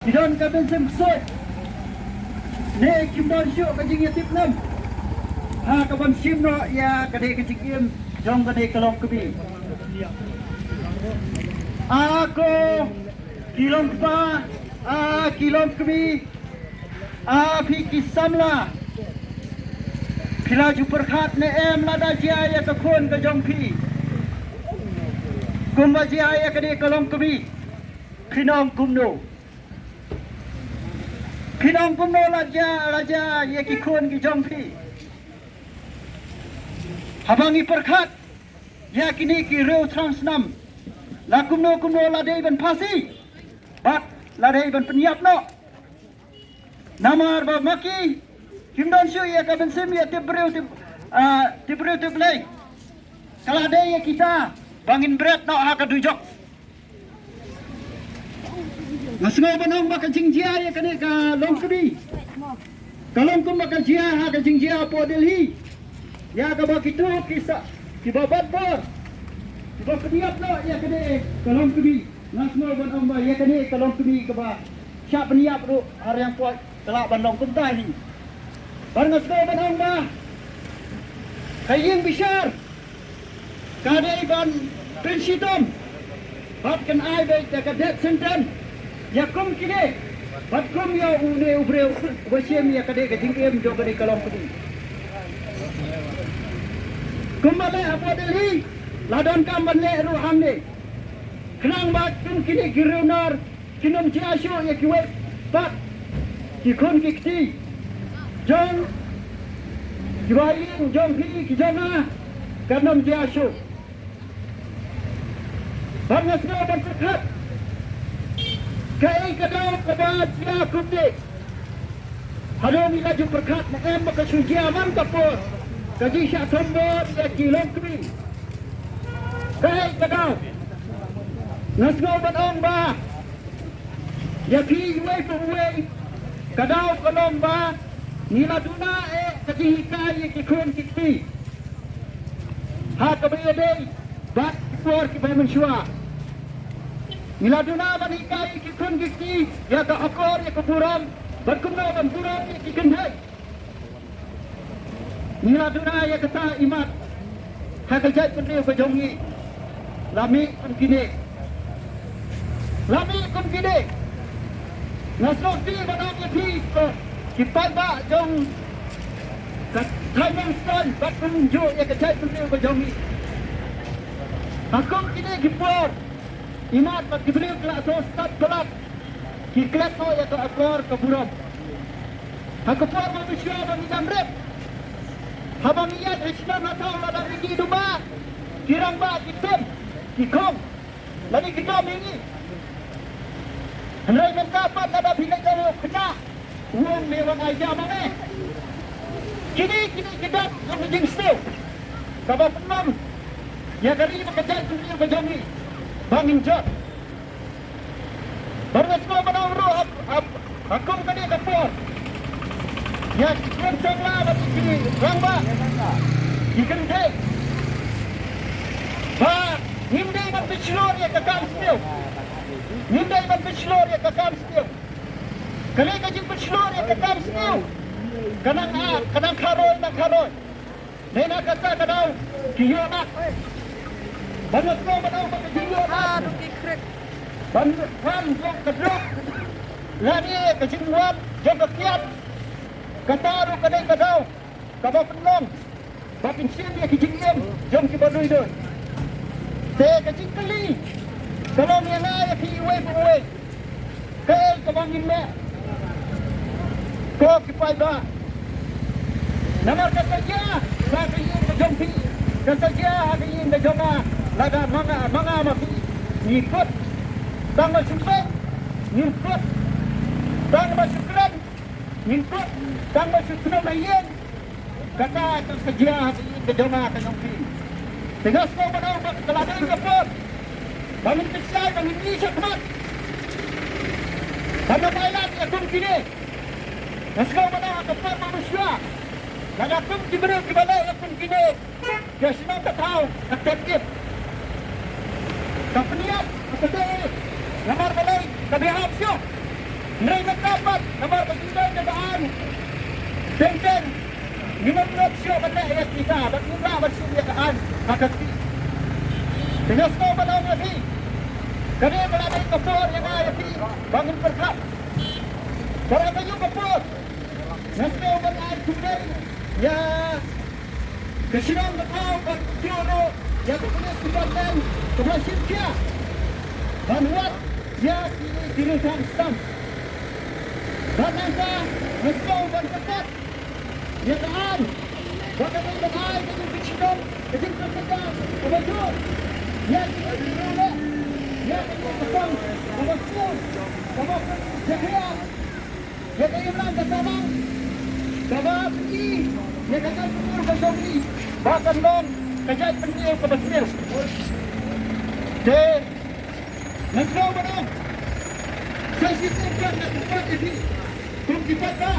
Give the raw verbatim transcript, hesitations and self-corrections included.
Ki don ka mynsiem ksuid ne kim don shuh ka jingïatiplem ha kaban shim noh ïa kane ka jingim jong kane ka longkmie. A ko ki longkpa, a ki longkmie, a phi ki samla, phi la ju pyrkhat ne em lada jia ïa ka khun ka jong phi kumba jia ïa kane ka longkmie? Phin ong kumno? Phin ong kumno lada jia, lada jia ïa ki khun ki jong phi? Haba ngi pyrkhat ïa kine ki riew thrang snam, la kumno kumno la dei ban phasi bad la dei ban pynïap noh. Namar ba ma ki kim don shuh ïa ka mynsiem ïa tip briew tip, ah, tip briew tip Blei. Ka la dei ïa kita ba ngin bret noh ha ka dujok. Nga sngew ban ong ba ka jingjia ïa kane ka longkmie ka long kumba ka jia ha ka jingjia hapoh Delhi, ïa kaba kito ki sa, kiba bat bor, kiba pynïap noh ïa kane ka longkmie. Nga sngew ban ong ba ïa kane ka longkmie kaba shah pynïap ruh ha riang poi ka lah ban long kumta hi. Bad nga sngew ban ong ba ka ïing bishar ka dei ban pynshitom bad kan ai beit da ka death sentence ïa kum kine bad kum ïa une u briew uba shim ïa kane ka jingim jong kane ka longkmie. Kumba leh hapoh Delhi la donkam ban leh ruh hangne, khnang ba kum kine ki riew nar kin ym jia shuh ïa kiwei pat ki khun ki kti jong kiba ïing jong phi ki jong nga, kan ym jia shuh. Bad nga sngew ban pyrkhat kaei ka daw kaba jia kumne. Haduh ngi la ju pyrkhat ne em ba ka shu jia man ka por ka jingshah thombor ïa ki longkmie. Kaei ka daw? Nga sngew ban ong ba ïa phi uwei pa uwei ka daw ka long ba ngi la duna eh ka jinghikai ïa ki khun ki kti ha kaba ïadei bad ki por kiba mynshuwa. Ngi la duna ban hikai ïa ki khun ki kti ïa ka akor ïa ka burom bad kumno ban burom ïa ki kynthei. Ngi la duna ïa kata imat ha ka jaitbynriew ka jong ngi. La mih kum kine, la mih kum kine. Nga sngewsih ban ong ïa phi ko ki paidbah jong ka thaiñ Nongstoiñ bad kumjuh ïa ka jaitbynriew ka jong ngi. Ha kum kine ki por imat bad ki briew ki la sngewstad palat ki klet noh ïa ka akor ka burom. Ha ka por ba mynshuwa ba ngi dang rit, haba ngi ïaid ha shnong ha thaw, lada ngi duh ba ki rangbah ki tim ki khong lane ki dom ïa ngi. Hynrei mynta pat lada phi leit da u kynja u ong me wan ai ja ma me. Kine kine ki dap jong ka jingsniew kaba pynlong ïa ka ri bad ka jaitbynriew ka jong ngi ba ngin jot. Bad nga sngewbha ban ong ruh ha, ha, ha kum kane ka por ïa ki khun samla bad ki rangbah ki kynthei ba ngim dei ban pynshlur ïa ka kam sniew. Ngim dei ban pynshlur ïa ka kam sniew. Kane ka jingpynshlur ïa ka kam sniew ka nang, ah, ka nang kharoi, nang kharoi. Dei na kata ka daw ki ïoh na ban ïoh sngewbha ban ong ba ka jingïoh na ban wan jong ka drok lane ka jingwan jong ka kiad. Kata ruh ka dei ka daw kaba pynlong ba pynshim ïa ki jingim jong kiba duh duh. Te ka jingkylli ka long ïa nga ïa phi uwei pa uwei. Kaei kaba ngin leh ko ki paidbah? Namar ka sa jia ha ka ïing ka jong phi, ka sa jia ha ka ïing ka jong nga, lada ma nga, ma nga ma phi ngi kut tang ba shu peit, ngim kut tang ba shu kren, ngim kut tang ba shu kren ha ïing. Kata ka sa jia ha ka ïing ka jong nga ka jong phi. Te nga sngewbha ban ong ba ka la dei ka por ba ngin pynshai, ba ngin ïoh shakhmat ban ym ailad ïa kum kine. Nga sngewbha ban ong ha ka por ba mynshuwa lada kum ki briew kiba leh ïa kum kine, ka shnong ka thaw ka tep ïit, ka pynïap ka tep ïit. Namar balei? Ka beh hap shuh. Hynrei mynta pat namar ba ngi don ïa ka aiñ teng teng, ngim ïoh shuh ban leh ïa kita bad ngim lah ban shim ïa ka aiñ ha ka kti. Te nga sngew ban ong ïa phi, kane ka la dei ka por ïa nga ïa phi ba ngin pyrkhat. Para ka ïa ka por nga sngew ban ai khublei ïa ka shnong ka thaw bad kumjuh ruh ïa ka police department kaba la shim khia ban wad ïa kine ki riew thaw stamp. Bad nangta nga sngew ban pyrkhat ïa ka aiñ ba ka dei ban ai ka jingshitom, ka jingpyrkhat kaba jur ïa kine ki riew leh ïa ka jingpyrkhat kaba sniew kaba jakhlia. Ïa ka imlang ka sahlang kaba pyni ïa ka jaitbynriew ka jong ngi ba kan long ka jaitbynriew kaba sniew. Te nga sngew ban ong sa shisien pat nga kyrpad ïa phi kum ki paidbah